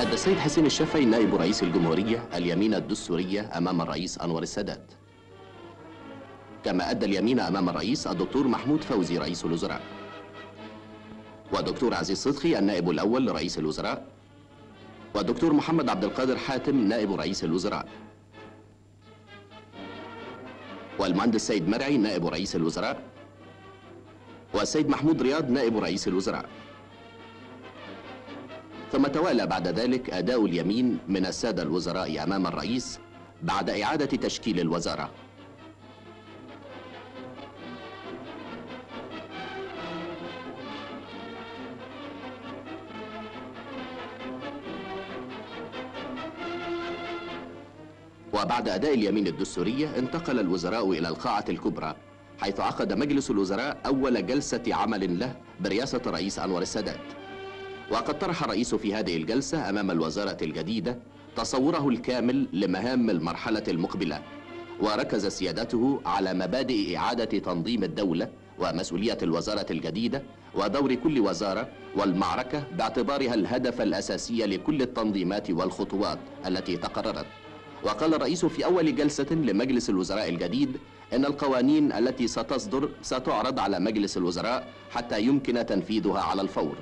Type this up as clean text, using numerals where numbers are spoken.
أدى السيد حسين الشافعي نائب رئيس الجمهورية اليمين الدستورية أمام الرئيس أنور السادات. كما أدى اليمين أمام الرئيس الدكتور محمود فوزي رئيس الوزراء، ودكتور عزيز صدقي النائب الأول لرئيس الوزراء، والدكتور محمد عبد القادر حاتم نائب رئيس الوزراء، والمهندس سيد مرعي نائب رئيس الوزراء، والسيد محمود رياض نائب رئيس الوزراء. ثم توالى بعد ذلك أداء اليمين من السادة الوزراء أمام الرئيس بعد إعادة تشكيل الوزارة. وبعد أداء اليمين الدستورية انتقل الوزراء إلى القاعة الكبرى، حيث عقد مجلس الوزراء أول جلسة عمل له برئاسة الرئيس أنور السادات. وقد طرح الرئيس في هذه الجلسة أمام الوزارة الجديدة تصوره الكامل لمهام المرحلة المقبلة، وركز سيادته على مبادئ إعادة تنظيم الدولة ومسؤولية الوزارة الجديدة ودور كل وزارة والمعركة باعتبارها الهدف الأساسي لكل التنظيمات والخطوات التي تقررت. وقال الرئيس في أول جلسة لمجلس الوزراء الجديد إن القوانين التي ستصدر ستعرض على مجلس الوزراء حتى يمكن تنفيذها على الفور.